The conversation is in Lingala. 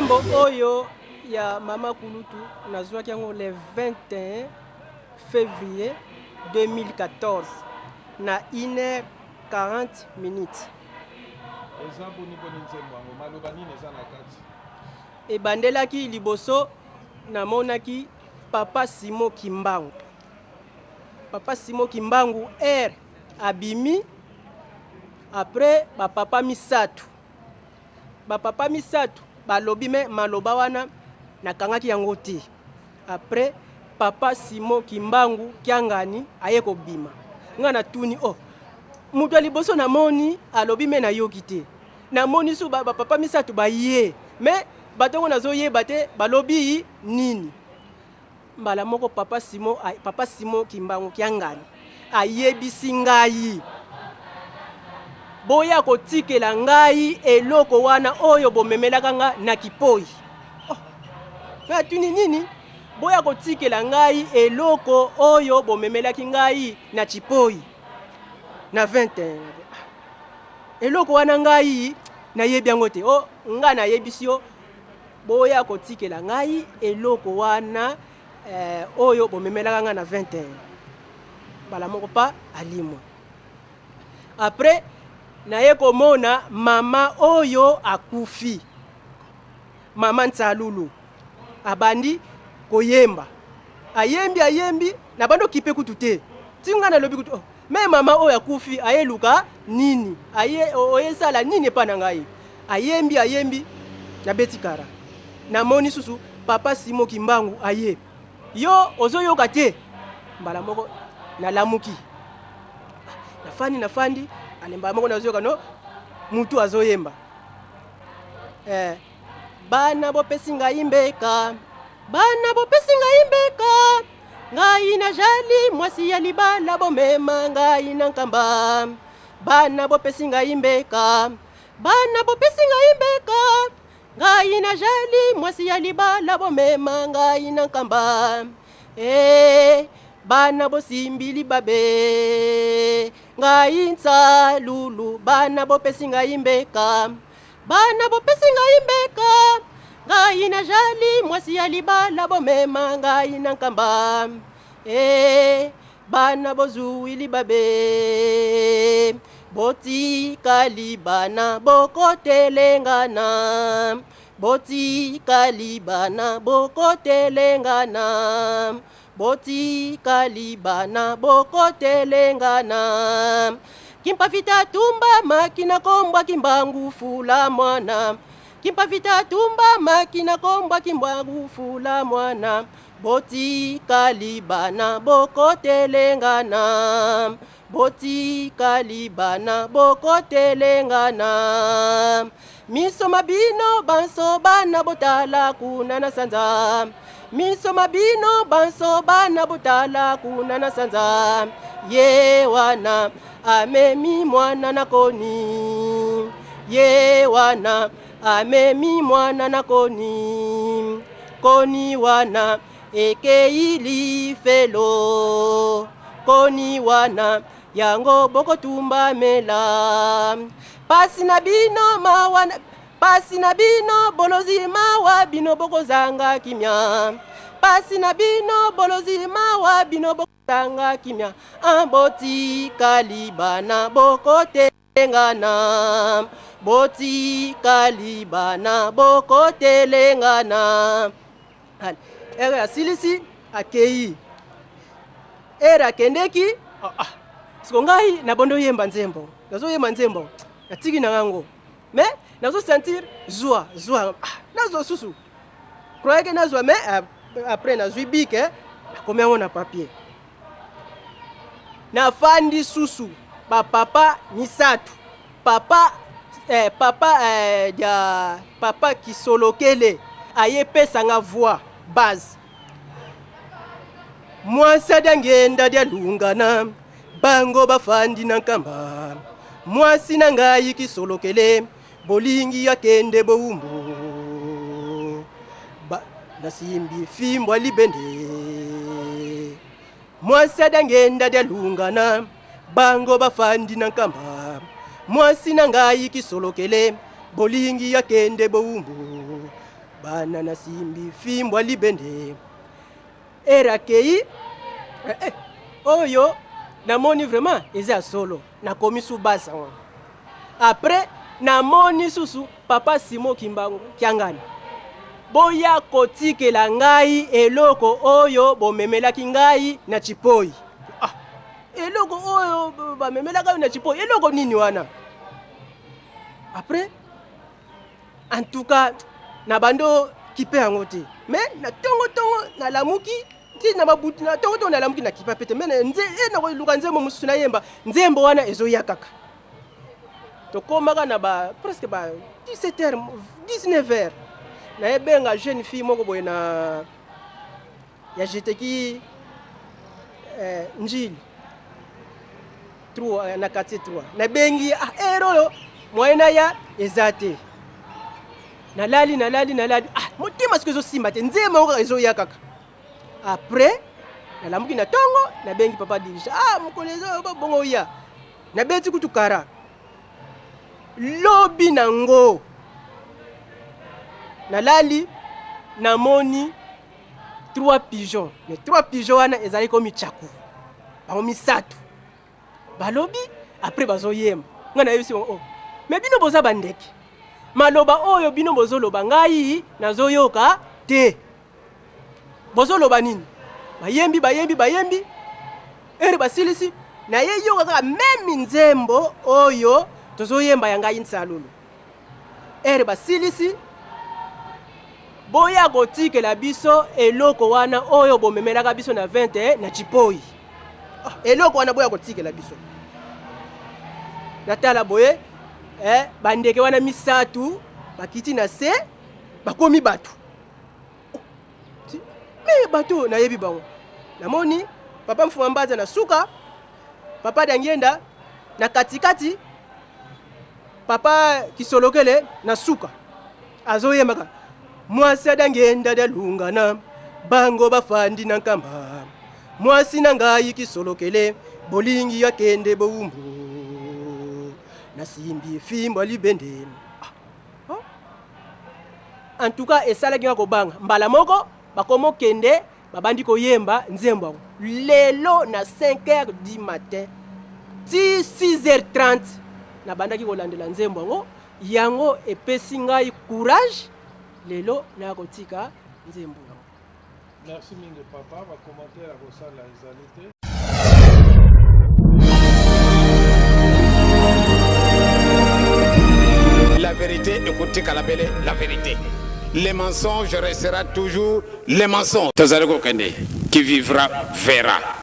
Nzembo oyo ya mama kulutu nazwaki yango le 21 février 2014 na 1h40 minutes. Eza boni boni nzembo yango, maloba nini eza na kati? Ebandelaki liboso namonaki papa Simon Kimbangu. Papa Simon Kimbangu r abimi après bapapa misato. Bapapa misato balobi, me maloba wana nakangaki yango te. Après papa Simon Kimbangu Kiangani aye kobima, nga natuni: "Oh, moto ya liboso namoni alobi, me nayoki te. Namoni su bapapa misato baye, me bato yango nazoyeba te balobi nini." Mbala moko papa Simon Kimbangu Kiangani ayebisi ngai: "Boya kotikela ngai eloko wana oyo bomemelaka nga na kipoi." Oh, natuni: "Nini?" "Boya kotikela ngai eloko oyo bomemelaki ngai na chipoi na 21." Eloko wana ngai nayebi yango te. O ngai nayebisi yo, boya kotikela ngai eloko wana oyo bomemelaka ngai na 21. Mbala moko pa alimwa. Après naye komona mama oyo akufi, mama Ntsalulu, abandi koyemba. Ayembi, ayembi, nabandi okipe kutu te. Ti ngai nalobi kutu: "Oh, me mama oyo akufi ayeluka nini? Aye oyesala nini epa na ngai?" Ayembi, ayembi, nabeti kara. Namoni susu papa Simo Kimbangu aye: "Yo ozoyoka te?" Mbala moko nalamuki, nafandi, nafandi. Alemba moko nazoyoka no mutu azoyemba: "Bana bopesi ngai mbeka, bana bopesi ngai mbeka, ngai najali mwasi ya libala, bomema ngai na Nkamba. Bana bopesi ngai mbeka, bana bopesi ngai mbeka, ngai najali mwasi ya libala, bomema ngai na Nkamba. E bana bosimbi libabe, ngai Nsalulu. Bana bopesi ngai mbeka, bana bopesi ngai mbeka, ngai najali mwasi ya libala, bomema ngai na Nkamba. E bana bozwi libabe, botikali bana bokotelengana, botikali bana bokotelengana, botikali bana bokotelengana. Kimpa Vita tumba makina kombwa Kimbangu fula mwana, Kimpa Vita tumba makina kombwa Kimbangu fula mwana. Botikali bana bokotelengana, botikali bana bokotelengana. Miso mabino banso bana botala kuna na sanza, miso mabino banso bana botala kuna na sanza. Ye wana amemi mwana na koni, ye wana amemi mwana na koni, koni wana ekei lifelo, koni wana yango bokotumbamela. Pasi na bino, mawa, pasi na bino, bolozi, mawa, bino bokozanga kimia. Pasi na bino, bolozi, mawa, bino bokozanga kimia. Botikali bana bokotelengana, botikali bana bokotelengana." Ere asilisi, akei. Ere akendeki. Ah, ah. Siko ngai nabondi oyemba nzembo, nazoyemba nzembo, natiki na ngango, mais nazosentir zwa zwa. Ah, nazwa susu, croyais que nazwa, mais après nazwi bic, nakomi yango na papier. Nafandi susu, bapapa misato, papa dia papa Kisolokele ayepesanga voix base: "Mwasi adiangenda dialungana, bango bafandi na Nkamba. Mwasi na ngai Kisolokele bolingi akende bowumbu ba, nasimbi fimbo libende. Mwasi adiangenda dialungana, bango bafandi na Nkamba. Mwasi na ngai Kisolokele bolingi akende bowumbu." Bana nasimbi fimbo ya libende. Ere akei eh, eh, oyo namoni vraiment eza ya solo, nakomi su base yango. Après namoni susu papa Simo Kimbangu Kiangani, boya kotikela ngai eloko oyo bomemelaki ngai na Chipoi. Ah, eloko oyo bamemelaka yo na Chipoi, eloko nini wana? Après en tout cas na bando kipe yango te, mais na tongo tongo nalamuki ti na babutu, na tongo tongo nalamuki na kipa pete, mais nze e nakoluka nzembo mosusu nayemba, nzembo wana ezoya kaka. Tokomaka na ba presque ba 17 heures, 19 heures, nayebenga jeune fille moko boye na ya jeteki Njili 3 na quartier 3. Nabengi, ah, ere oyo moyen na ya eza te. Nalali, nalali, nalali, ah, motema soki ezosimba te, nzembo yango kaka ezoya kaka. Après nalamuki na ntongo, nabengi papa dirige, ah, mokolo eza bongo oya, nabeti kutu kara lobi nango. Nalali, namoni trois pigeons, mais trois pigeons wana ezali komi tchaku, bango misato balobi. Après bazoyemba, ngai nayebisi bango, oh, mais bino boza bandeke, maloba oyo bino bozoloba ngai nazoyoka te, bozoloba nini? Bayembi, bayembi, bayembi, ere basilisi, nayeyoka kaka même nzembo oyo tozoyemba ya ngai nsalulu. Ere basilisi, boya kotikela biso eloko wana oyo bomemelaka biso na 20 na Chipoi. Ah, eloko wana boya kotikela biso. Natala boye, bandeke wana misato bakiti na se, bakomi bato. Oh, mais bato nayebi bango, namoni papa Mfuma Mbaza na suka, papa Dangienda na katikati, papa Kisolokele na suka, azoyembaka mwasi adangenda dalungana, bango bafandi na nkamba, mwasi na ngai Kisolokele bolingi akende bowumbu, nasimbi fimbo ya libende. Ah. Oh. En tout cas esalaki nga kobanga. Mbala moko bakomokende, babandi koyemba nzembo yango lelo na 5 heures du matin ti 6 heures 30, nabandaki kolandela nzembo yango. Yango epesi ngai courage lelo naya kotika nzembo yango. Merci mingi papa, bacommentaire ya kosala ezali te. La vérité, écoutez Kalabele, la vérité. Le mensonge restera toujours le mensonge. Tozali kokende, qui vivra verra.